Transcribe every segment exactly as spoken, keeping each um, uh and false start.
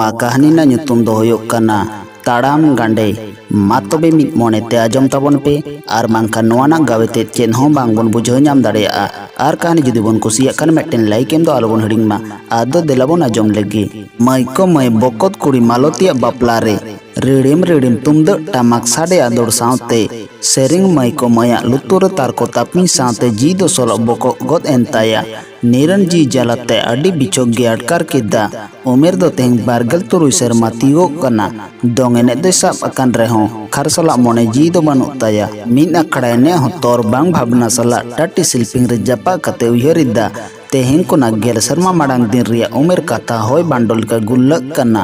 ᱱᱚᱣᱟ ᱠᱟᱹᱦᱱᱤ ᱨᱮᱱᱟᱜ ᱧᱩᱛᱩᱢ ᱫᱚ ᱦᱩᱭᱩᱜ ᱠᱟᱱᱟ ᱛᱟᱲᱟᱢ ᱜᱟᱸᱰᱮ᱾ ᱢᱟ ᱛᱚᱵᱮ ᱢᱤᱫ ᱢᱚᱱᱮ ᱛᱮ ᱟᱸᱡᱚᱢ ᱛᱟᱵᱚᱱ ᱯᱮ, ᱟᱨ ᱵᱟᱝᱠᱷᱟᱱ ᱱᱚᱣᱟ ᱨᱮᱱᱟᱜ ᱜᱟᱵᱮ ᱛᱮᱫ ᱪᱮᱫ ᱦᱚᱸ ᱵᱟᱝ ᱵᱚᱱ ᱵᱩᱡᱷᱟᱹᱣ ᱧᱟᱢ ᱫᱟᱲᱮᱭᱟᱜᱼᱟ᱾ ᱟᱨ ᱠᱟᱹᱦᱱᱤ ᱡᱩᱫᱤ ᱵᱚᱱ ᱠᱩᱥᱤᱭᱟᱜ ᱠᱷᱟᱱ ᱢᱤᱫᱴᱮᱱ ᱞᱟᱭᱤᱠ ᱮᱢ ᱫᱚ ᱟᱞᱚ ᱵᱚᱱ ᱦᱤᱲᱤᱧ ᱢᱟ᱾ ᱟᱫᱚ ᱫᱮᱞᱟ ᱵᱚᱱ ᱟᱸᱡᱚᱢ ᱞᱮᱜᱮ᱾ ᱢᱟᱹᱭ ᱠᱚ ᱢᱟᱹᱭ, ᱵᱚᱠᱚᱛ ᱠᱩᱲᱤ ᱢᱟᱞᱚᱛᱤᱭᱟᱜ ᱵᱟᱯᱞᱟ ᱨᱮ ᱨᱤᱲᱤᱢ ᱨᱤᱲᱤᱢ ᱛᱩᱢᱫᱟᱹᱜ ᱴᱟᱢᱟᱠ ᱥᱟᱰᱮ ᱟᱸᱫᱳᱲ ᱥᱟᱶᱛᱮ ᱥᱮᱨᱮᱧ ᱢᱟᱹᱭ ᱠᱚ ᱢᱟᱹᱭᱟᱜ ᱞᱩᱛᱩᱨ ᱨᱮ ᱛᱟᱨᱠᱚ ᱛᱟᱯᱤᱧ ᱥᱟᱶᱛᱮ ᱡᱤᱣᱤ ᱫᱚ ᱥᱚᱞᱚᱜ ᱵᱚᱠᱚᱜ ᱜᱚᱫ ᱮᱱ ᱛᱟᱭᱟ᱾ ᱱᱤᱨᱟᱹᱱ ᱡᱤᱣᱤ ᱡᱟᱞᱟᱛᱮ ᱟᱹᱰᱤ ᱵᱤᱪᱷᱳᱠ ᱜᱮ ᱟᱴᱠᱟᱨ ᱠᱮᱫᱟ᱾ ᱩᱢᱮᱨ ᱫᱚ ᱛᱮᱦᱮᱧ ᱵᱟᱨᱜᱮᱞ ᱛᱩᱨᱩᱭ ᱥᱮᱨᱢᱟ ᱛᱤᱭᱳᱜ ᱠᱟᱱᱟ᱾ ᱫᱚᱝ ᱮᱱᱮᱡ ᱫᱚᱭ ᱥᱟᱵ ᱟᱠᱟᱱ ᱨᱮᱦᱚᱸ ᱠᱷᱟᱨ ᱥᱟᱞᱟᱜ ᱢᱚᱱᱮ ᱡᱤᱣᱤ ᱫᱚ ᱵᱟᱹᱱᱩᱜ ᱛᱟᱭᱟ᱾ ᱢᱤᱫ ᱟᱠᱷᱲᱟ ᱮᱱᱮᱡ ᱦᱚᱸ ᱛᱚᱨ ᱵᱟᱝ ᱵᱷᱟᱵᱽᱱᱟ ᱥᱟᱞᱟᱜ ᱴᱟᱴᱤ ᱥᱤᱞᱯᱤᱧ ᱨᱮ ᱡᱟᱯᱟᱜ ᱠᱟᱛᱮ ᱩᱭᱦᱟᱹᱨ ᱮᱫᱟ, ᱛᱮᱦᱮᱧ ᱠᱷᱚᱱᱟᱜ ᱜᱮᱞ ᱥᱮᱨᱢᱟ ᱢᱟᱲᱟᱝ ᱫᱤᱱ ᱨᱮᱭᱟᱜ ᱩᱢᱮᱨ ᱠᱟᱛᱷᱟ ᱦᱚᱭ ᱵᱟᱱᱰᱚᱞ ᱞᱮᱠᱟ ᱜᱩᱨᱞᱟᱹᱜ ᱠᱟᱱᱟ᱾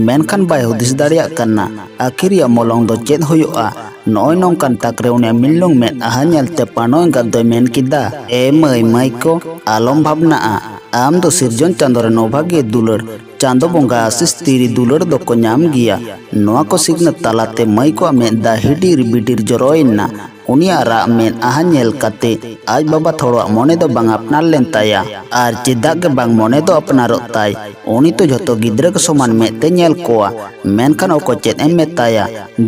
ᱢᱮᱱᱠᱷᱟᱱ ᱵᱟᱭ ᱦᱩᱫᱤᱥ ᱫᱟᱲᱮᱭᱟᱜ ᱠᱟᱱᱟ ᱟᱹᱠᱷᱤᱨ ᱨᱮᱭᱟᱜ ᱢᱚᱞᱚᱝ ᱫᱚ ᱪᱮᱫ ᱦᱩᱭᱩᱜᱼᱟ᱾ ᱱᱚᱜᱼᱚᱭ ᱱᱚᱝᱠᱟᱱ ᱛᱟᱠ ᱨᱮ ᱩᱱᱤᱭᱟᱜ ᱢᱤᱞᱞᱩᱝ ᱢᱮᱫ ᱟᱦᱟ ᱧᱮᱞᱛᱮ ᱯᱟᱱᱚ ᱮᱸᱜᱟᱛ ᱫᱚᱭ ᱢᱮᱱ ᱠᱮᱫᱟ, ᱮ ᱢᱟᱹᱭ ᱢᱟᱹᱭ ᱠᱚ, ᱟᱞᱚᱢ ᱵᱷᱟᱵᱽᱱᱟᱜᱼᱟ᱾ ᱟᱢ ᱫᱚ ᱥᱤᱨᱡᱚᱱ ᱪᱟᱸᱫᱚ ᱨᱮᱱ ᱚᱵᱷᱟᱜᱤᱭᱟᱹ ᱫᱩᱞᱟᱹᱲ᱾ ᱪᱟᱸᱫᱚ ᱵᱚᱸᱜᱟ ᱟᱥᱤᱥ ᱛᱤᱨᱤ ᱫᱩᱞᱟᱹᱲ ᱫᱚᱠᱚ ᱧᱟᱢ ᱜᱮᱭᱟ᱾ ᱱᱚᱣᱟ ᱠᱚ ᱥᱤᱠᱷᱱᱟᱹᱛ ᱛᱟᱞᱟᱛᱮ ᱢᱟᱹᱭ ᱠᱚᱣᱟᱜ ᱢᱮᱫ ᱫᱟᱜ ᱦᱤᱰᱤᱨ ᱵᱤᱰᱤᱨ ᱡᱚᱨᱚᱭᱮᱱᱟ᱾ ᱩᱱᱤᱭᱟᱜ ᱨᱟᱜ ᱢᱮᱫ ᱟᱦᱟ ᱧᱮᱞ ᱠᱟᱛᱮ ᱟᱡ ᱵᱟᱵᱟ ᱛᱷᱚᱲᱚᱣᱟᱜ ᱢᱚᱱᱮ ᱫᱚ ᱵᱟᱝ ᱟᱯᱱᱟᱨ ᱞᱮᱱ ᱛᱟᱭᱟ᱾ ᱟᱨ ᱪᱮᱫᱟᱜ ᱜᱮ ᱵᱟᱝ ᱢᱚᱱᱮ ᱫᱚ ᱟᱯᱱᱟᱨᱚᱜ ᱛᱟᱭ? ᱩᱱᱤ ᱛᱚ ᱡᱷᱚᱛᱚ ᱜᱤᱫᱽᱨᱟᱹ ᱠᱚ ᱥᱚᱢᱟᱱ ᱢᱮᱫ ᱛᱮ ᱧᱮᱞ ᱠᱚᱣᱟ᱾ ᱢᱮᱱᱠᱷᱟᱱ ᱚᱠᱚᱭ ᱪᱮᱫ ᱮᱢ ᱢᱮᱛᱟᱭᱟ?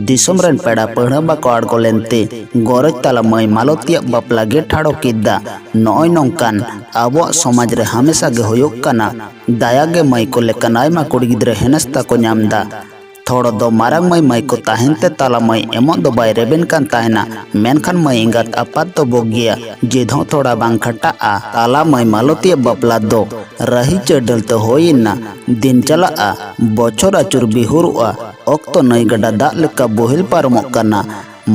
ᱫᱤᱥᱚᱢ ᱨᱮᱱ ᱯᱮᱲᱟ ᱯᱟᱹᱲᱦᱟᱹ ᱵᱟᱠᱚ ᱟᱬᱜᱚ ᱞᱮᱱᱛᱮ ᱜᱚᱨᱚᱡᱽ ᱛᱟᱞᱟ ᱢᱟᱹᱭ ᱢᱟᱞᱚᱛᱤᱭᱟᱜ ᱵᱟᱯᱞᱟ ᱜᱮ ᱴᱷᱟᱲᱚ ᱠᱮᱫᱟ᱾ ᱱᱚᱜᱼᱚᱭ ᱱᱚᱝᱠᱟᱱ ᱟᱵᱚᱣᱟᱜ ᱥᱚᱢᱟᱡᱽ ᱨᱮ ᱦᱟᱢᱮᱥᱟ ᱜᱮ ᱦᱩᱭᱩᱜ ᱠᱟᱱᱟ᱾ ᱫᱟᱭᱟ ᱜᱮ ᱢᱟᱹᱭ ᱠᱚ ᱞᱮᱠᱟᱱ ᱟᱭᱢᱟ ᱠᱩᱲᱤ ᱜᱤᱫᱽᱨᱟᱹ ᱦᱮᱱᱮᱥ ᱛᱟᱠᱚ ᱧᱟᱢ ᱫᱟ᱾ ᱛᱷᱚᱲ ᱫᱚ ᱢᱟᱨᱟᱝ ᱢᱟᱹᱭ ᱢᱟᱹᱭ ᱠᱚ ᱛᱟᱦᱮᱱ ᱛᱮ ᱛᱟᱞᱟ ᱢᱟᱹᱭ ᱮᱢᱚᱜ ᱫᱚ ᱵᱟᱭ ᱨᱮᱵᱮᱱ ᱠᱟᱱ ᱛᱟᱦᱮᱱᱟ, ᱢᱮᱱᱠᱷᱟᱱ ᱢᱟᱹᱭ ᱮᱸᱜᱟᱛ ᱟᱯᱟᱛ ᱫᱚ ᱵᱚᱜ ᱜᱮᱭᱟ, ᱡᱮᱫ ᱦᱚᱸ ᱛᱷᱚᱲᱟ ᱵᱟᱝ ᱠᱷᱟᱴᱟᱜᱼᱟ᱾ ᱛᱟᱞᱟ ᱢᱟᱹᱭ ᱢᱟᱞᱚᱛᱤᱭᱟᱜ ᱵᱟᱯᱞᱟ ᱫᱚ ᱨᱟᱹᱦᱤ ᱪᱟᱹᱰᱟᱹᱞ ᱛᱮ ᱦᱩᱭ ᱮᱱᱟ᱾ ᱫᱤᱱ ᱪᱟᱞᱟᱜᱼᱟ, ᱵᱚᱪᱷᱚᱨ ᱟᱹᱪᱩᱨ ᱵᱤᱦᱩᱨᱚᱜᱼᱟ, ᱚᱠᱛᱚ ᱱᱟᱹᱭ ᱜᱟᱰᱟ ᱫᱟᱜ ᱞᱮᱠᱟ ᱵᱚᱦᱮᱞ ᱯᱟᱨᱚᱢᱚᱜ ᱠᱟᱱᱟ᱾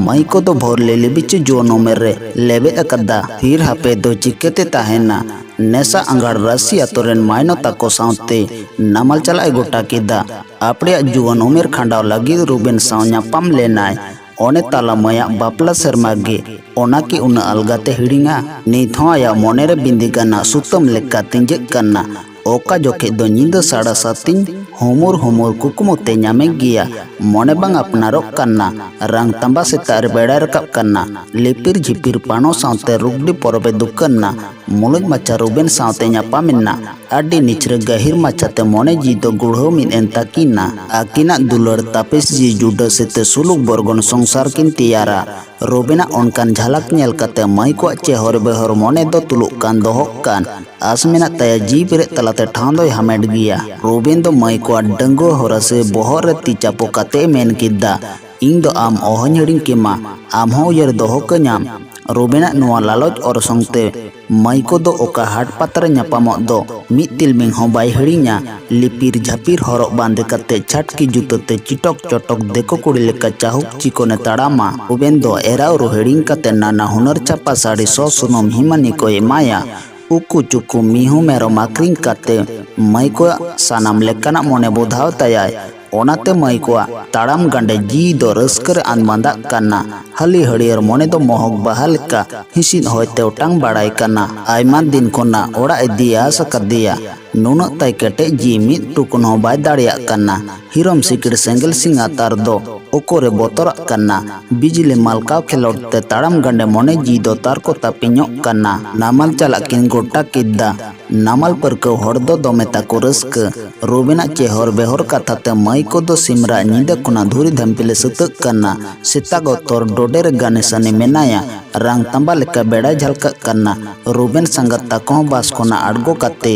ᱢᱟᱹᱭ ᱠᱚᱫᱚ ᱵᱷᱳᱨ ᱞᱤᱞᱤ ᱵᱤᱪᱷᱩ ᱡᱩᱣᱟᱹᱱ ᱩᱢᱮᱨ ᱨᱮ ᱞᱮᱵᱮᱫ ᱟᱠᱟᱫᱟ᱾ ᱛᱷᱤᱨ ᱦᱟᱯᱮ ᱫᱚ ᱪᱤᱠᱟᱹᱛᱮ ᱛᱟᱦᱮᱱᱟ? ᱱᱮᱥᱟ ᱟᱸᱜᱷᱟᱲ ᱨᱟᱹᱥᱤ ᱟᱛᱳ ᱨᱮᱱ ᱢᱟᱭᱱᱚ ᱛᱟᱠᱚ ᱥᱟᱶᱛᱮ ᱱᱟᱢᱟᱞ ᱪᱟᱞᱟᱜ ᱮ ᱜᱚᱴᱟ ᱠᱮᱫᱟ᱾ ᱟᱯᱲᱮᱭᱟᱜ ᱡᱩᱣᱟᱹᱱ ᱩᱢᱮᱨ ᱠᱷᱟᱸᱰᱟᱣ ᱞᱟᱹᱜᱤᱫ ᱨᱩᱵᱮᱱ ᱥᱟᱶ ᱧᱟᱯᱟᱢ ᱞᱮᱱᱟᱭ᱾ ᱚᱱᱮ ᱛᱟᱞᱟ ᱢᱟᱹᱭᱟᱜ ᱵᱟᱯᱞᱟ ᱥᱮᱨᱢᱟ ᱜᱮ, ᱚᱱᱟ ᱠᱤ ᱩᱱᱟᱹᱜ ᱟᱞᱜᱟᱛᱮ ᱦᱤᱲᱤᱧᱟ? ᱱᱤᱛ ᱦᱚᱸ ᱟᱭᱟᱜ ᱢᱚᱱᱮᱨᱮ ᱵᱤᱸᱫᱤ ᱜᱟᱱᱟᱜ ᱥᱩᱛᱟᱹᱢ ᱞᱮᱠᱟ ᱛᱤᱸᱡᱟᱹᱜ ᱠᱟᱱᱟ᱾ ᱚᱠᱟ ᱡᱚᱠᱷᱮᱡ ᱫᱚ ᱧᱤᱫᱟᱹ ᱥᱟᱲᱟ ᱥᱟᱛ ᱤᱧ ᱦᱩᱢᱩᱨ ᱦᱩᱢᱩᱨ ᱠᱩᱠᱢᱩ ᱛᱮ ᱧᱟᱢᱮ ᱜᱮᱭᱟ᱾ ᱢᱚᱱᱮ ᱵᱟᱝ ᱟᱯᱱᱟᱨᱚᱜ ᱠᱟᱱᱟ᱾ ᱨᱟᱝ ᱛᱟᱸᱵᱟ ᱥᱮᱛᱟᱜ ᱨᱮ ᱵᱮᱲᱟᱭ ᱨᱟᱠᱟᱵ ᱠᱟᱱᱟ᱾ ᱞᱤᱯᱤᱨ ᱡᱷᱤᱯᱤᱨ ᱯᱟᱱᱚ ᱥᱟᱶᱛᱮ ᱨᱩᱜᱽᱰᱤ ᱯᱚᱨᱚᱵᱮ ᱫᱩᱠᱟᱹᱱ ᱱᱟ᱾ ᱢᱩᱞᱩᱡ ᱢᱟᱪᱷᱟ ᱨᱩᱵᱮᱱ ᱥᱟᱶᱛᱮ ᱧᱟᱯᱟᱢ ᱮᱱᱟ᱾ ᱟᱹᱰᱤ ᱱᱤᱪᱷᱨᱟᱹ ᱜᱟᱹᱦᱤᱨ ᱢᱟᱪᱷᱟᱛᱮ ᱢᱚᱱᱮ ᱡᱤᱣᱤ ᱫᱚ ᱜᱩᱲᱦᱟᱹᱣ ᱢᱤᱫ ᱮᱱ ᱛᱟᱹᱠᱤᱱᱟ᱾ ᱟᱹᱠᱤᱱᱟᱜ ᱫᱩᱞᱟᱹᱲ ᱛᱟᱯᱮᱥ ᱡᱤᱣᱤ ᱡᱩᱰᱟᱹ ᱥᱮᱛᱮ ᱥᱩᱞᱩᱠ ᱵᱚᱨᱜᱚᱱ ᱥᱚᱝᱥᱟᱨ ᱠᱤᱱ ᱛᱮᱭᱟᱨᱟ᱾ ᱨᱩᱵᱮᱱᱟᱜ ᱚᱱᱠᱟᱱ ᱡᱷᱟᱞᱟᱠ ᱧᱮᱞ ᱠᱟᱛᱮ ᱢᱟᱹᱭ ᱠᱚᱣᱟᱜ ᱪᱮᱦᱚᱨ ᱵᱮᱦᱚᱨ ᱢᱚᱱᱮ ᱫᱚ ᱛᱩᱞᱩᱜ ᱠᱟᱱ ᱫᱚᱦᱚᱜ ᱠᱟᱱ᱾ ᱟᱸᱥ ᱢᱮᱱᱟᱜ ᱛᱟᱭᱟ ᱡᱤᱣᱤ ᱵᱮᱨᱮᱫ ᱛᱟᱞᱟᱛᱮ ᱴᱷᱟᱶ ᱫᱚᱭ ᱦᱟᱢᱮᱴ ᱜᱮᱭᱟ᱾ ᱨᱩᱵᱮᱱ ᱫᱚ ᱢᱟᱹᱭ ᱠᱚᱣᱟᱜ ᱰᱟᱺᱜᱩᱣᱟᱹ ᱦᱚᱨᱟᱥᱮ ᱵᱚᱦᱚᱜ ᱨᱮ ᱛᱤ ᱪᱟᱯᱚ ᱠᱟᱛᱮ ᱮ ᱢᱮᱱ ᱠᱮᱫᱟ, "ᱤᱧ ᱫᱚ ᱟᱢ ᱚᱦᱚᱧ ᱦᱤᱲᱤᱧ ᱠᱮᱢᱟ, ᱟᱢ ᱦᱚᱸ ᱩᱭᱦᱟᱹᱨ ᱫᱚᱦᱚ ᱠᱟᱹᱧᱟᱢ᱾" ᱨᱩᱵᱮᱱᱟᱜ ᱱᱚᱣᱟ ᱞᱟᱞᱚᱪ ᱚᱨᱥᱚᱝ ᱛᱮ ᱢᱟᱹᱭ ᱠᱚᱫᱚ ᱚᱠᱟ ᱦᱟᱴ ᱯᱟᱛᱟ ᱨᱮ ᱧᱟᱯᱟᱢᱚᱜ ᱫᱚ ᱢᱤᱫ ᱛᱤᱞᱢᱤᱧ ᱦᱚᱸ ᱵᱟᱭ ᱦᱤᱲᱤᱧᱟ᱾ ᱞᱤᱯᱤᱨ ᱡᱷᱟᱹᱯᱤᱨ ᱦᱚᱨᱚᱜ ᱵᱟᱸᱫᱮ ᱠᱟᱛᱮ ᱪᱷᱟᱴᱠᱤ ᱡᱩᱛᱟᱹ ᱛᱮ ᱪᱤᱴᱚᱠ ᱪᱚᱴᱚᱠ ᱫᱮᱠᱚ ᱠᱩᱲᱤ ᱞᱮᱠᱟ ᱪᱟᱦᱩᱠ ᱪᱤᱠᱚᱱᱮ ᱛᱟᱲᱟᱢᱟ᱾ ᱨᱩᱵᱮᱱ ᱫᱚ ᱮᱨᱟ ᱩᱨᱩ ᱦᱤᱲᱤᱧ ᱠᱟᱛᱮ ᱱᱟᱱᱟ ᱦᱩᱱᱟᱹᱨ ᱪᱷᱟᱯᱟ ᱥᱟᱹᱲᱤ ᱥᱚ ᱥᱩᱱᱩᱢ ᱦᱤᱢᱟᱹᱱᱤ ᱠᱚ ᱮᱢᱟᱭᱟ᱾ ᱩᱠᱩ ᱪᱩᱠᱩ ᱢᱤᱦᱩ ᱢᱮᱨᱚᱢ ᱟᱹᱠᱷᱨᱤᱧ ᱠᱟᱛᱮ ᱢᱟᱹᱭ ᱠᱚᱣᱟᱜ ᱥᱟᱱᱟᱢ ᱞᱮᱠᱟᱱᱟᱜ ᱢᱚᱱᱮ ᱵᱚᱫᱷᱟᱣ ᱛᱟᱭᱟᱭ᱾ ᱚᱱᱟᱛᱮ ᱢᱟᱹᱭ ᱠᱚᱣᱟᱜ ᱛᱟᱲᱟᱢ ᱜᱟᱸᱰᱮ ᱡᱤᱣᱤ ᱫᱚ ᱨᱟᱹᱥᱠᱟᱹ ᱨᱮ ᱟᱱᱵᱟᱸᱫᱟᱜ ᱠᱟᱱᱟ᱾ ᱦᱟᱹᱞᱤ ᱦᱟᱹᱲᱭᱟᱹᱨ ᱢᱚᱱᱮ ᱫᱚ ᱢᱚᱦᱚᱠ ᱵᱟᱦᱟ ᱞᱮᱠᱟ ᱦᱤᱸᱥᱤᱫ ᱦᱚᱭᱛᱮ ᱚᱴᱟᱝ ᱵᱟᱲᱟᱭ ᱠᱟᱱᱟ᱾ ᱟᱭᱢᱟ ᱫᱤᱱ ᱠᱷᱚᱱᱟᱜ ᱚᱲᱟᱜ ᱤᱫᱤᱭᱮ ᱟᱥ ᱟᱠᱟᱫᱮᱭᱟ᱾ ᱱᱩᱱᱟᱹᱜ ᱛᱟᱭ ᱠᱮᱴᱮᱡ ᱡᱤᱣᱤ ᱢᱤᱫ ᱴᱩᱠᱩᱱ ᱦᱚᱸ ᱵᱟᱭ ᱫᱟᱲᱮᱭᱟᱜ ᱠᱟᱱᱟ᱾ ᱦᱤᱨᱚᱢ ᱥᱤᱠᱤᱲ ᱥᱮᱸᱜᱮᱞ ᱥᱤᱝ ᱟᱛᱟᱨ ᱫᱚ ᱚᱠᱚᱨᱮ ᱵᱚᱛᱚᱨᱟᱜ ᱠᱟᱱᱟ᱾ ᱵᱤᱡᱽᱞᱤ ᱢᱟᱞᱠᱟᱣ ᱠᱷᱮᱞᱳᱰ ᱛᱮ ᱛᱟᱲᱟᱢ ᱜᱟᱸᱰᱮ ᱢᱚᱱᱮ ᱡᱤᱣᱤ ᱫᱚ ᱛᱟᱨ ᱠᱚ ᱛᱟᱹᱯᱤᱧᱚᱜ ᱠᱟᱱᱟ᱾ ᱱᱟᱢᱟᱞ ᱪᱟᱞᱟᱜ ᱠᱤᱱ ᱜᱚᱴᱟ ᱠᱮᱫᱟ᱾ ᱱᱟᱢᱟᱞ ᱯᱟᱹᱨᱠᱟᱹᱣ ᱦᱚᱲ ᱫᱚ ᱫᱚᱢᱮ ᱛᱟᱠᱚ ᱨᱟᱹᱥᱠᱟᱹ᱾ ᱨᱩᱵᱮᱱᱟᱜ ᱪᱮᱦᱚᱨ ᱵᱮᱦᱚᱨ ᱠᱟᱛᱷᱟ ᱛᱮ ᱢᱟᱹᱭ ᱠᱚᱫᱚ ᱥᱤᱢᱨᱟᱜ ᱧᱤᱫᱟᱹ ᱠᱷᱚᱱᱟᱜ ᱫᱷᱩᱨᱤ ᱫᱷᱟᱹᱢᱯᱤ ᱞᱮ ᱥᱟᱹᱛᱟᱹᱜ ᱠᱟᱱᱟ᱾ ᱥᱮᱛᱟᱜ ᱚᱠᱛᱚ ᱰᱚᱰᱮ ᱨᱮ ᱜᱟᱱᱮᱥᱟᱱᱤ ᱢᱮᱱᱟᱭᱟ᱾ ᱨᱟᱝ ᱛᱟᱸᱵᱟ ᱞᱮᱠᱟ ᱵᱮᱲᱟᱭ ᱡᱷᱟᱞᱠᱟᱜ ᱠᱟᱱᱟ᱾ ᱨᱩᱵᱮᱱ ᱥᱟᱸᱜᱟᱛ ᱛᱟᱠᱚ ᱦᱚᱸ ᱵᱟᱥ ᱠᱷᱚᱱᱟᱜ ᱟᱬᱜᱚ ᱠᱟᱛᱮ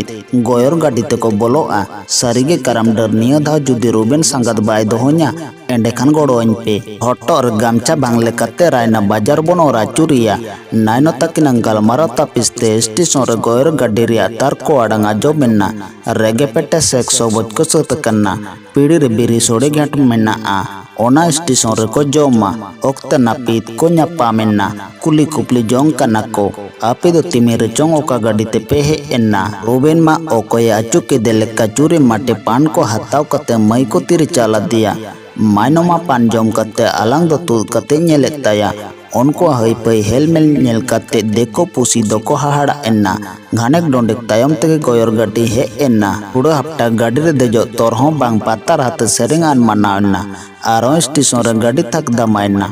ᱜᱚᱭᱚᱨ ᱜᱟᱹᱰᱤ ᱛᱮᱠᱚ ᱵᱚᱞᱚᱜᱼᱟ᱾ ᱥᱟᱹᱨᱤᱜᱮ ᱠᱟᱨᱟᱢ ᱰᱟᱹᱨ, ᱱᱤᱭᱟᱹ ᱫᱷᱟᱣ ᱡᱩᱫᱤ ᱨᱩᱵᱮᱱ ᱥᱟᱸᱜᱟᱛ ᱵᱟᱭ ᱫᱚᱦᱚᱧᱟ, ᱮᱸᱰᱮᱠᱷᱟᱱ ᱜᱚᱲᱚᱣᱟᱹᱧ ᱯᱮ᱾ ᱦᱚᱴᱚᱜ ᱨᱮ ᱜᱟᱢᱪᱷᱟ ᱵᱟᱝ ᱞᱮᱠᱟᱛᱮ ᱨᱟᱭᱱᱟ ᱵᱟᱡᱟᱨ ᱵᱚᱱ ᱚᱨ ᱟᱹᱪᱩᱨᱮᱭᱟ᱾ ᱱᱟᱭᱱᱚ ᱛᱟᱹᱠᱤᱱᱟᱜ ᱜᱟᱞᱢᱟᱨᱟᱣ ᱛᱟᱹᱯᱤᱥ ᱛᱮ ᱥᱴᱮᱥᱚᱱ ᱨᱮ ᱜᱚᱭᱚᱨ ᱜᱟᱹᱰᱤ ᱨᱮᱭᱟᱜ ᱛᱟᱨᱠᱚ ᱟᱲᱟᱝ ᱟᱸᱡᱚᱢ ᱮᱱᱟ᱾ ᱨᱮᱜᱮ ᱯᱮᱴᱮ ᱥᱮᱠ ᱥᱚᱵᱚᱡ ᱠᱚ ᱥᱟᱹᱛ ᱟᱠᱟᱱᱟ᱾ ᱯᱤᱲᱤ ᱨᱮ ᱵᱤᱨᱤ ᱥᱚᱲᱮ ᱜᱷᱟᱴ ᱢᱮᱱᱟᱜᱼᱟ᱾ ᱚᱱᱟ ᱥᱴᱮᱥᱚᱱ ᱨᱮᱠᱚ ᱡᱚᱢᱟ᱾ ᱚᱠᱛᱮ ᱱᱟᱹᱯᱤᱛ ᱠᱚ ᱧᱟᱯᱟᱢ ᱮᱱᱟ᱾ ᱠᱩᱞᱤ ᱠᱩᱯᱞᱤ ᱡᱚᱝ ᱠᱟᱱᱟ ᱠᱚ, "ᱟᱯᱮ ᱫᱚ ᱛᱤᱢᱤ ᱨᱮᱪᱚᱝ ᱚᱠᱟ ᱜᱟᱹᱰᱤ ᱛᱮᱯᱮ ᱦᱮᱡ ᱮᱱᱟ?" ᱨᱩᱵᱮᱱ ᱢᱟ ᱚᱠᱚᱭᱮ ᱟᱹᱪᱩ ᱠᱮᱫᱮ ᱞᱮᱠᱟ ᱪᱩᱨᱤ ᱢᱟᱴᱤ ᱯᱟᱱ ᱠᱚ ᱦᱟᱛᱟᱣ ᱠᱟᱛᱮ ᱢᱟᱹᱭ ᱠᱚ ᱛᱤᱨᱮ ᱪᱟᱞ ᱟᱫᱮᱭᱟ᱾ ᱢᱟᱭᱱᱚᱢᱟ ᱯᱟᱱ ᱡᱚᱢ ᱠᱟᱛᱮ ᱟᱞᱟᱝ ᱫᱚ ᱛᱩᱫ ᱠᱟᱛᱮ ᱧᱮᱞᱮᱫ ᱛᱟᱭᱟ᱾ ᱩᱱᱠᱩᱣᱟᱜ ᱦᱟᱹᱭᱯᱷᱟᱹᱭ ᱦᱮᱞᱢᱮᱞ ᱧᱮᱞ ᱠᱟᱛᱮ ᱫᱤᱠᱩ ᱯᱩᱥᱤ ᱫᱚᱠᱚ ᱦᱟᱦᱟᱲᱟᱜ ᱮᱱᱟ᱾ ᱜᱷᱟᱱᱮᱠ ᱰᱚᱸᱰᱮᱠ ᱛᱟᱭᱚᱢ ᱛᱮᱜᱮ ᱜᱚᱭᱚᱨ ᱜᱟᱹᱰᱤ ᱦᱮᱡ ᱮᱱᱟ᱾ ᱦᱩᱲᱟᱹ ᱦᱟᱯᱴᱟ ᱜᱟᱹᱰᱤ ᱨᱮ ᱫᱮᱡᱚᱜ ᱛᱚᱨ ᱦᱚᱸ ᱵᱟᱝ, ᱯᱟᱛᱟᱨ ᱦᱟᱛᱮ ᱥᱮᱨᱮᱧ ᱟᱱ ᱢᱟᱱᱟᱣ ᱮᱱᱟ᱾ ᱟᱨᱦᱚᱸ ᱥᱴᱮᱥᱚᱱ ᱨᱮ ᱜᱟᱹᱰᱤ ᱛᱷᱟᱠ ᱫᱟᱢᱟᱭᱮᱱᱟ᱾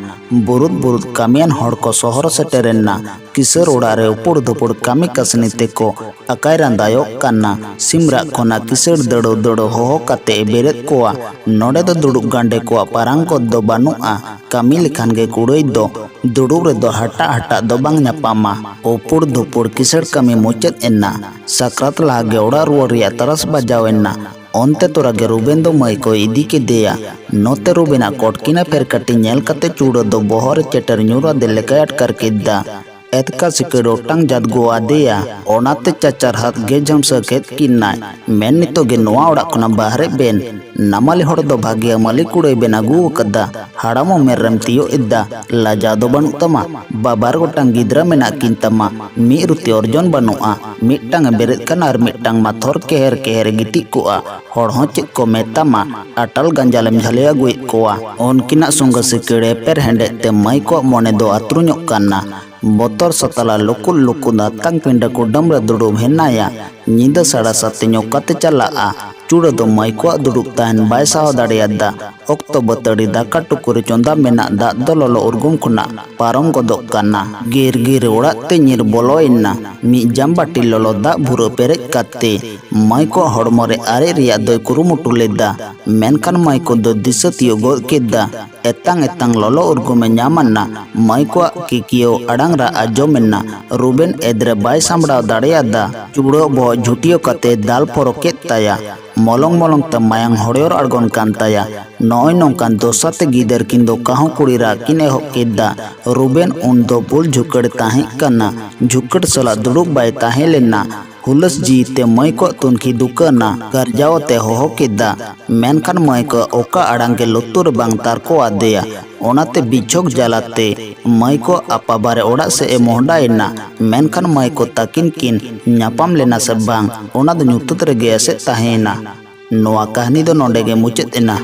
ᱵᱩᱨᱩᱫ ᱵᱩᱨᱩᱫ ᱠᱟᱹᱢᱤᱭᱟᱱ ᱦᱚᱲ ᱠᱚ ᱥᱚᱦᱚᱨ ᱥᱮᱴᱮᱨᱮᱱᱟ᱾ ᱠᱤᱥᱟᱹᱬ ᱚᱲᱟᱜ ᱨᱮ ᱩᱯᱩᱲ ᱫᱷᱩᱯᱩᱲ ᱠᱟᱹᱢᱤ ᱠᱟᱹᱥᱱᱤ ᱛᱮᱠᱚ ᱟᱠᱟᱭ ᱨᱟᱸᱫᱟᱭᱚᱜ ᱠᱟᱱᱟ᱾ ᱥᱤᱢᱨᱟᱜ ᱠᱷᱚᱱᱟᱜ ᱠᱤᱥᱟᱹᱬ ᱫᱟᱹᱲᱟᱹᱣ ᱫᱟᱹᱲᱟᱹᱣ ᱦᱚᱦᱚ ᱠᱟᱛᱮ ᱮ ᱵᱮᱨᱮᱫ ᱠᱚᱣᱟ᱾ ᱱᱚᱰᱮ ᱫᱚ ᱫᱩᱲᱩᱵ ᱜᱟᱸᱰᱮ ᱠᱚᱣᱟᱜ ᱯᱟᱨᱟᱝ ᱜᱚᱫ ᱫᱚ ᱵᱟᱹᱱᱩᱜᱼᱟ᱾ ᱠᱟᱹᱢᱤ ᱞᱮᱠᱷᱟᱱ ᱜᱮ ᱠᱩᱲᱟᱹᱭ ᱫᱚ, ᱫᱩᱲᱩᱵ ᱨᱮᱫᱚ ᱦᱟᱴᱟᱜ ᱦᱟᱴᱟᱜ ᱫᱚ ᱵᱟᱝ ᱧᱟᱯᱟᱢᱟ᱾ ᱩᱯᱩᱲ ᱫᱷᱩᱯᱩᱲ ᱠᱤᱥᱟᱹᱬ ᱠᱟᱹᱢᱤ ᱢᱩᱪᱟᱹᱫ ᱮᱱᱟ᱾ ᱥᱟᱠᱨᱟᱛ ᱞᱟᱦᱟ ᱜᱮ ᱚᱲᱟᱜ ᱨᱩᱣᱟᱹᱲ ᱨᱮᱭᱟᱜ ᱛᱟᱨᱟᱥ ᱵᱟᱡᱟᱣ ᱮᱱᱟ᱾ ᱚᱱᱛᱮ ᱛᱚᱨᱟ ᱜᱮ ᱨᱩᱵᱮᱱ ᱫᱚ ᱢᱟᱹᱭ ᱠᱚᱭ ᱤᱫᱤ ᱠᱮᱫᱮᱭᱟ᱾ ᱱᱚᱛᱮ ᱨᱩᱵᱮᱱᱟᱜ ᱠᱚᱴᱠᱤᱱᱟ ᱯᱷᱮᱨ ᱠᱟᱹᱴᱤ ᱧᱮᱞ ᱠᱟᱛᱮ ᱪᱩᱲᱟᱹ ᱫᱚ ᱵᱚᱦᱚᱜ ᱨᱮ ᱪᱮᱴᱮᱨ ᱧᱩᱨ ᱟᱫᱮ ᱞᱮᱠᱟᱭ ᱟᱴᱠᱟᱨ ᱠᱮᱫᱟ᱾ ᱮᱛᱠᱟ ᱥᱤᱠᱟᱹᱲ ᱚᱴᱟᱝ ᱡᱟᱫ ᱜᱚ ᱟᱫᱮᱭᱟ᱾ ᱚᱱᱟᱛᱮ ᱪᱟᱪᱟᱨ ᱦᱟᱛ ᱜᱮ ᱡᱷᱟᱢᱥᱟᱹ ᱠᱮᱫ ᱠᱤᱱᱟᱭ᱾ ᱢᱮᱱ, ᱱᱤᱛᱚᱜ ᱜᱮ ᱱᱚᱣᱟ ᱚᱲᱟᱜ ᱠᱷᱚᱱᱟᱜ ᱵᱟᱦᱨᱮᱜ ᱵᱮᱱ᱾ ᱱᱟᱢᱟᱞᱤ ᱦᱚᱲ ᱫᱚ ᱵᱷᱟᱹᱜᱤᱭᱟᱹ ᱢᱟᱹᱞᱤ ᱠᱩᱲᱟᱹᱭ ᱵᱮᱱ ᱟᱹᱜᱩ ᱟᱠᱟᱫᱟ᱾ ᱦᱟᱲᱟᱢ ᱩᱢᱮᱨ ᱨᱮᱢ ᱛᱤᱭᱳᱜ ᱮᱫᱟ᱾ ᱞᱟᱡᱟᱣ ᱫᱚ ᱵᱟᱹᱱᱩᱜ ᱛᱟᱢᱟ᱾ ᱵᱟᱵᱟᱨ ᱜᱚᱴᱟᱝ ᱜᱤᱫᱽᱨᱟᱹ ᱢᱮᱱᱟᱜ ᱠᱤᱱ ᱛᱟᱢᱟ᱾ ᱢᱤᱫ ᱨᱩᱛᱤ ᱚᱨᱡᱚᱱ ᱵᱟᱹᱱᱩᱜᱼᱟ᱾ ᱢᱤᱫᱴᱟᱝ ᱮ ᱵᱮᱨᱮᱫ ᱠᱟᱱᱟ ᱟᱨ ᱢᱤᱫᱴᱟᱝ ᱢᱟ ᱛᱷᱚᱨ ᱠᱮᱦᱮᱨ ᱠᱮᱦᱮᱨ ᱮ ᱜᱤᱛᱤᱡ ᱠᱚᱜᱼᱟ᱾ ᱦᱚᱲ ᱦᱚᱸ ᱪᱮᱫ ᱠᱚ ᱢᱮᱛᱟᱢᱟ᱾ ᱟᱴᱟᱞ ᱜᱟᱸᱡᱟᱞᱮᱢ ᱡᱷᱟᱹᱞᱤ ᱟᱹᱜᱩᱭᱮᱫ ᱠᱚᱣᱟ᱾ ᱩᱱᱠᱤᱱᱟᱜ ᱥᱚᱸᱜᱮ ᱥᱤᱠᱟᱹᱲ ᱮᱯᱮᱨ ᱦᱮᱸᱰᱮᱡ ᱛᱮ ᱢᱟᱹᱭ ᱠᱚᱣᱟᱜ ᱢᱚᱱᱮ ᱫᱚ ᱟᱹᱛᱨᱩᱧᱚᱜ ᱠᱟᱱᱟ᱾ ᱵᱚᱛᱚᱨ ᱥᱟᱛᱟᱞᱟ ᱞᱩᱠᱩᱫ ᱞᱩᱠᱩᱫ ᱟᱛᱟᱝ ᱯᱤᱸᱰᱟᱹ ᱠᱩᱰᱟᱹᱢ ᱨᱮ ᱫᱩᱲᱩᱵ ᱦᱮᱱᱟᱭᱟ᱾ ᱧᱤᱫᱟᱹ ᱥᱟᱲᱟ ᱥᱟᱛᱮᱧ ᱚᱠᱟᱛᱮ ᱪᱟᱞᱟᱜᱼᱟ? ᱪᱩᱲᱟᱹ ᱫᱚ ᱢᱟᱹᱭ ᱠᱚᱣᱟᱜ ᱫᱩᱲᱩᱵ ᱛᱟᱦᱮᱱ ᱵᱟᱭ ᱥᱟᱦᱟᱣ ᱫᱟᱲᱮᱭᱟᱫᱟ᱾ ᱚᱠᱛᱚ ᱵᱟᱹᱛᱟᱹᱲᱤ ᱫᱟᱠᱟ ᱴᱩᱠᱩᱨ ᱨᱮ ᱪᱚᱸᱫᱟ ᱢᱮᱱᱟᱜ ᱫᱟᱜ ᱫᱚ ᱞᱚᱞᱚ ᱩᱨᱜᱩᱢ ᱠᱷᱚᱱᱟᱜ ᱯᱟᱨᱚᱢ ᱜᱚᱫᱚᱜ ᱠᱟᱱᱟ᱾ ᱜᱤᱨ ᱜᱤᱨ ᱚᱲᱟᱜ ᱛᱮ ᱧᱤᱨ ᱵᱚᱞᱚᱭᱮᱱᱟ᱾ ᱢᱤᱫ ᱡᱟᱢ ᱵᱟᱹᱴᱤ ᱞᱚᱞᱚ ᱫᱟᱜ ᱵᱷᱩᱨᱟᱹ ᱯᱮᱨᱮᱡ ᱠᱟᱛᱮ ᱢᱟᱹᱭ ᱠᱚᱣᱟᱜ ᱦᱚᱲᱢᱚ ᱨᱮ ᱟᱨᱮᱡ ᱨᱮᱭᱟᱜ ᱫᱚᱭ ᱠᱩᱨᱩᱢᱩᱴᱩ ᱞᱮᱫᱟ᱾ ᱢᱮᱱᱠᱷᱟᱱ ᱢᱟᱹᱭ ᱠᱚ ᱫᱚ ᱫᱤᱥᱟᱹ ᱛᱤᱭᱳᱜ ᱜᱚᱫ ᱠᱮᱫᱟ᱾ ᱮᱛᱟᱝ ᱮᱛᱟᱝ ᱞᱚᱞᱚ ᱩᱨᱜᱩᱢᱮ ᱧᱟᱢ ᱟᱱᱟ᱾ ᱢᱟᱹᱭ ᱠᱚᱣᱟᱜ ᱠᱤᱠᱤᱭᱟᱹᱣ ᱟᱲᱟᱝ ᱨᱟᱜ ᱟᱸᱡᱚᱢ ᱮᱱᱟ᱾ ᱨᱩᱵᱮᱱ ᱮᱫᱨᱮ ᱵᱟᱭ ᱥᱟᱢᱵᱲᱟᱣ ᱫᱟᱲᱮᱭᱟᱫᱟ᱾ ᱪᱩᱲᱟᱹ ᱵᱚᱦᱚᱜ ᱡᱷᱩᱴᱭᱟᱹᱣ ᱠᱟᱛᱮ ᱫᱟᱞ ᱯᱷᱚᱨᱚ ᱠᱮᱫ ᱛᱟᱭᱟ᱾ ᱢᱚᱞᱚᱝ ᱢᱚᱞᱚᱝ ᱛᱮ ᱢᱟᱭᱟᱝ ᱦᱚᱲᱭᱚᱨ ᱟᱬᱜᱚᱱ ᱠᱟᱱ ᱛᱟᱭᱟ᱾ ᱱᱚᱜᱼᱚᱭ ᱱᱚᱝᱠᱟᱱ ᱫᱚᱥᱟ ᱛᱮ ᱜᱤᱫᱟᱹᱨ ᱠᱤᱱ ᱫᱚ ᱠᱟᱦᱚᱸ ᱠᱩᱲᱤ ᱨᱟᱜ ᱠᱤᱱ ᱮᱦᱚᱵ ᱠᱮᱫᱟ᱾ ᱨᱩᱵᱮᱱ ᱩᱱ ᱫᱚ ᱵᱩᱞ ᱡᱷᱩᱠᱟᱹᱲ ᱛᱟᱦᱮᱸ ᱠᱟᱱᱟ᱾ ᱡᱷᱩᱠᱟᱹᱲ ᱥᱟᱞᱟᱜ ᱫᱩᱲᱩᱵ ᱵᱟᱭ ᱛᱟᱦᱮᱸ ᱞᱮᱱᱟ᱾ ᱦᱩᱞᱟᱹᱥ ᱡᱤᱣᱤ ᱛᱮ ᱢᱟᱹᱭ ᱠᱚᱣᱟᱜ ᱛᱩᱱᱠᱷᱤ ᱫᱩᱠᱟᱹᱱᱟ᱾ ᱜᱟᱨᱡᱟᱣ ᱟᱛᱮ ᱦᱚᱦᱚ ᱠᱮᱫᱟ᱾ ᱢᱮᱱᱠᱷᱟᱱ ᱢᱟᱹᱭ ᱠᱚ ᱚᱠᱟ ᱟᱲᱟᱝ ᱜᱮ ᱞᱩᱛᱩᱨ ᱨᱮ ᱵᱟᱝ ᱛᱟᱨᱠᱚ ᱟᱫᱮᱭᱟ᱾ ᱚᱱᱟᱛᱮ ᱵᱤᱪᱷᱚᱠ ᱡᱟᱞᱟᱛᱮ ᱢᱟᱹᱭ ᱠᱚ ᱟᱯᱟ ᱵᱟᱨᱮ ᱚᱲᱟᱜ ᱥᱮᱫ ᱮ ᱢᱚᱦᱰᱟᱭᱮᱱᱟ᱾ ᱢᱮᱱᱠᱷᱟᱱ ᱢᱟᱹᱭ ᱠᱚ ᱛᱟᱹᱠᱤᱱ ᱠᱤᱱ ᱧᱟᱯᱟᱢ ᱞᱮᱱᱟ ᱥᱮ ᱵᱟᱝ, ᱚᱱᱟ ᱫᱚ ᱧᱩᱛᱟᱹᱛ ᱨᱮᱜᱮ ᱮᱥᱮᱫ ᱛᱟᱦᱮᱸᱭᱮᱱᱟ᱾ ᱱᱚᱣᱟ ᱠᱟᱹᱦᱱᱤ ᱫᱚ ᱱᱚᱰᱮ ᱜᱮ ᱢᱩᱪᱟᱹᱫ ᱮᱱᱟ᱾